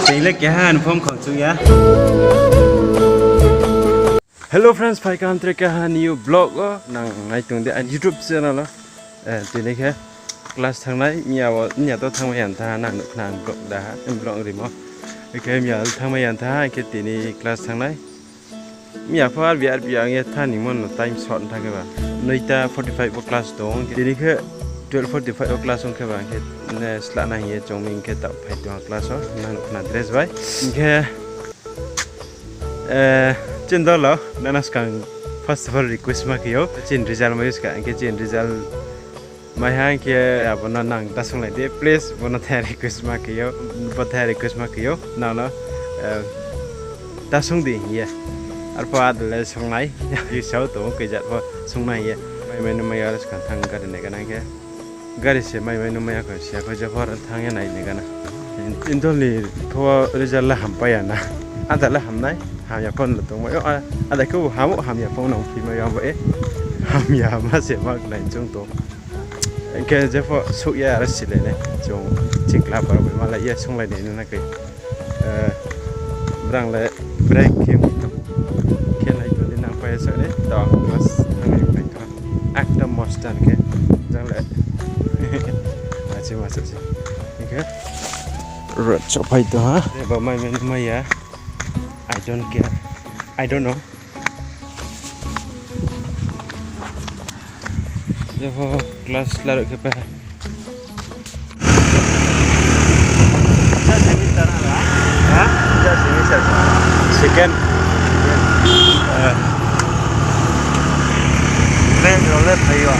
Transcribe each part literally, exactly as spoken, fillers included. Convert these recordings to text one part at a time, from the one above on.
Tini le keha ni phone khang chung ya. Hello friends, phai kaham tre keha new vlog o nang nai tong di aini YouTube channel o. Eh, tini khe class thanng nai, miya wo, miya to thanngmai ya tha, nang nuh khna ang vlog da ha, vlog rimo. Khe miya thanngmai ya tha, khe tini class thanng nai. Miya pho arbi arbi ang ye tha ni mon no time short tha khe ba. Noita forty five o class tong, tini khe twelve forty five o class ong khe ba, ang khe ne sla na hing ye chung mi khe ta phai tong ha class o, nang nuh khna dress bai. Hing khe, eh, chini dol o, nana skang first of all request ma khe yo, chini result mai ska, ang khe chini result mai ha khe abo no nang ta sunglai di, please, bo no thai request ma khe yo, bo thai request ma khe yo, nang no, eh, ta sung di hing ye. Arphuh adle sungnai, yusao tong khe jat pho sungnai hing ye. Mai mai no mai ya, aro skang thanng gari nai gana khe. Gari se mai mai no mai ya kho, siya kho, jepho thanng ye nai nai gana. Indol ni pho result le hampai ya na. Ada le hamnai, hamya pho no tongmai yo, a-, ada khe ham, hamya pho no phi mai yo abo e. Hamya ma se ma nai chung tong. Hing khe jepho souh ya aro sile nai. Chung chingkla bar bai malai ye sunglai nai na khe. Eh, brang le break khe mi tong. Khe nai tong di nang pai sa re, to ang class thanng nai pai tong. Ekdom mostan khe, jang le. Machi machi se. Hing khe road chouhphai tong ha. Ba mai mai mai ya. I don't care. I don't know. Jepho class laruh khe pa. Ha? Second. Eh. Train rao le phai yo.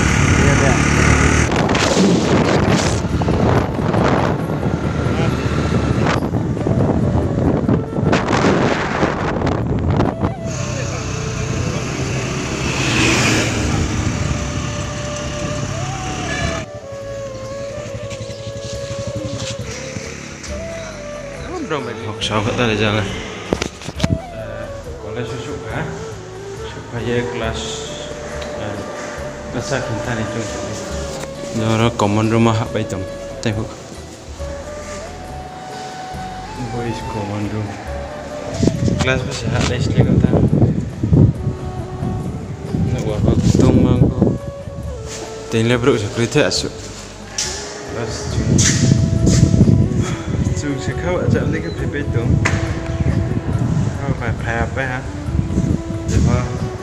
Brao bai kok sao kha tare jang le. Eh, college o souhpha, souhphai ye class, eh, bsa khinta ni chung tong. Noro common room o hahpai tong. Tei phuh. Boys common room. Class bo se hah nai slái kha tha. Nouh wa pho tongma kho. Tini le brouh se kroi the asuh. Class chung, chung se kha wa cham dei khe phaipai tong. Kha wa phai, phai ya pai ha. Jepho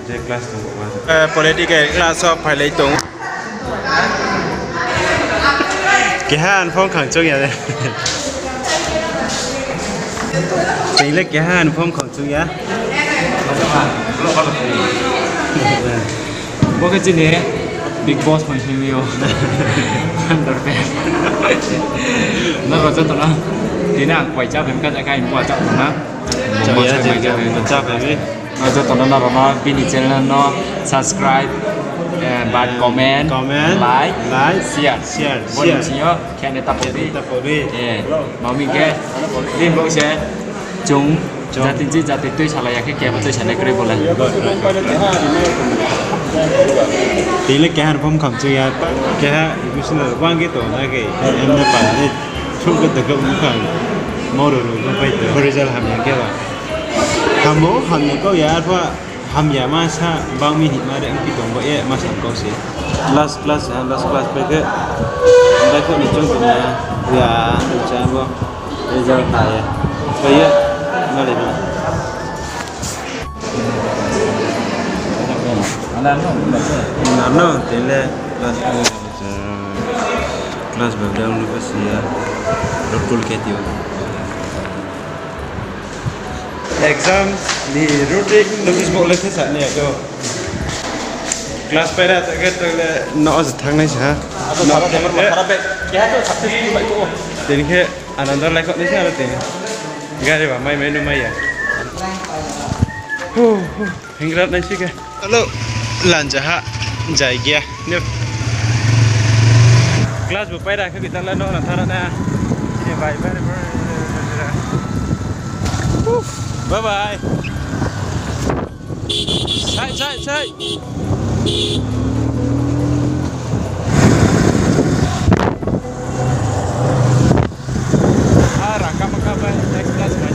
je class tong bo ma. Eh, political class o phailai tong. Keha ni phone khang chung ya de. Tini le keha ni phone khang chung ya. Bo khe chini Big Boss phai simi o. Underpant. Nrao joto no. Tini ang kuai chá phai kha, kha ang kuai chá phai na. Chá phai, chá phai. Joto no nrao no bini channel no subscribe, eh, ba comment, comment, like, like, share, share, bo ni share. Sing yo khe ne ta pori. Ta pori. Eh, mami khe, din bo se, chung, chung. Jati chi jati tui salai ya khe, khe bo tui salai kroi bo le. Tini le keha ni phone khang chung ya, keha emotional bang khe tong na khe, em na pa ni, chung khe tong khe bung khang, moro ro bung pai tong, result hamya khe ba. Hamo, hamya kau ya, arphuh hamya ma sa bang mi hima re, ang pi tong bo ye, ma sa kau se. Last class, ha, last class pai khe, pai khe ni chung tong ya, ya, tong cha bo. Result nai ya. Pai ya, nalai na. Nano, tele, class, class ba down ni basi ya. Rokul ke tio. Exam ni routine notice board le thesa ni ya to. Class paira ta khe to le no se thangnai sa ha. Ado no, khara, eh, khara be. Keha to successful bai ko. Tini khe ananda lai kho ni sa aro tini. Gari ba mai mai no mai ya. Hu, hu, hingrat nai si khe. Alo, lanja ha, jai gya. Ni class bo paira khe kita la no na thara na. Chini bai bai. Hu, bye bye. Sai, sai, sai. Ah, rangkap mangkap bai, next class.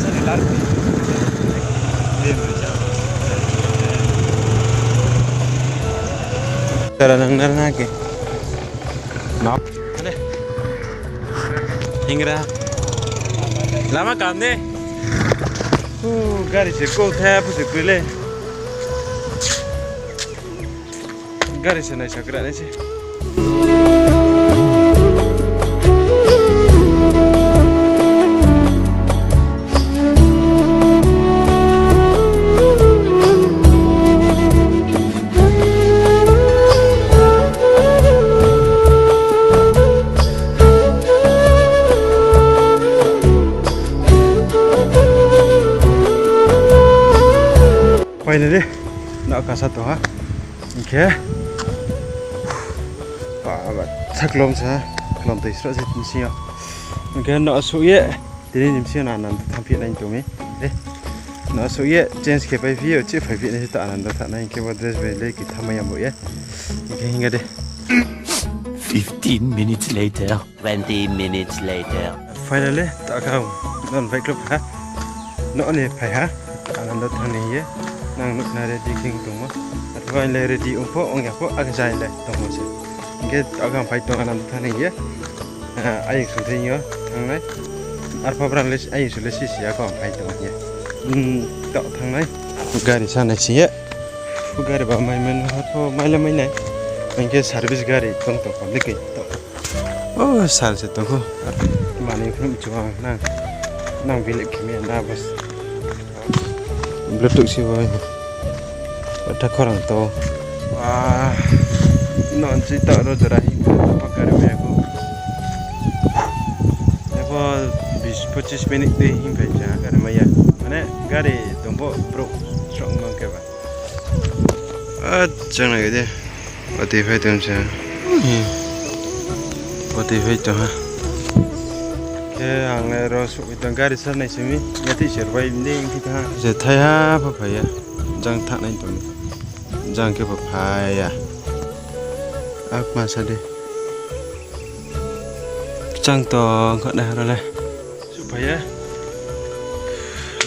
Tara nang nara na ke. Na. Hingra. Lama kam de. U, gari se ko the, phu se ko le. Gari se nai sakra nai se. Finally, no kasa tong ha. Hing khe, ba, ba, sa klom sa, klom tei sroh se tini sing yo. Hing khe no suh ye, tini ni bsing yo no Ananda thanngphi nai tong mi. Eh, no suh ye change khe paiphi yo, chih phaiphi nai se to Ananda thanng nai, hing khe bo dress bai le khe thanngmai ya bo ye. Hing khe hing khe de. Fifteen minutes later. Twenty minutes later. Finally, ta kha, non bai klop ha. No ni phai ha. Ananda thanng ni ye. Nang nuh na ready khe tongmo. Athoba le ready ong pho, ong ya pho, ake jai le tongmo se. Hing khe ta kha phai tong Ananda thanng ni ye. Ah, ayung sung thing yo thanng nai. Arphuh brang le ayung sung le sisi ya kho phai tong ye. Hmm, ta thanng nai. Gari sa nai sing ye. Gari ba mai mai no ha pho mai le mai nai. Hing khe service gari tong tong kho le khe to. O, sal se tong kho. Mani phrum chuang nang. Nang bilik khe mi na bus. Bluetooth si bo. Bata khorang to. Ah, no, chi ta ro jora hi. Apa gari mai ya kho. Epho bis pochis minute dei hing phai cha gari mai ya. Mane gari tong pho brouh srong mang khe ba. Ah, chang nai de. Watui phai tong se. Watui phai tong ha. Khe ang le ro suh tong gari sa nai simi. Ya tei se rbai mde hing tha. Se thai ha pho phai ya. Jang thanng nai tong. Jang khe pho phai ya. Ak ma sa de. Kchang tong kha nai ha ro le. Suh phai ya.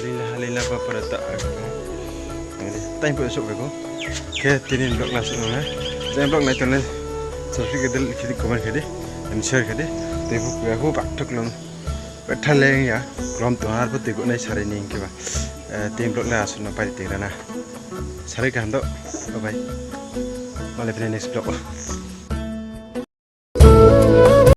Lila ha lila ba para ta. Time pho suh phai kho. Khe tini vlog la suh nang na. Jang vlog nai tong le. Subscribe khe de, like khe de, comment khe de, and share khe de. Tei pho phuya kho bak thok lom. Bak tha le ya. Klom tong ar pho tei gu nai sarai ni hing khe ba. Eh, tini vlog la suh no pai tei ra na. Sarai kaham do. Bye bye. Malai phai next vlog o.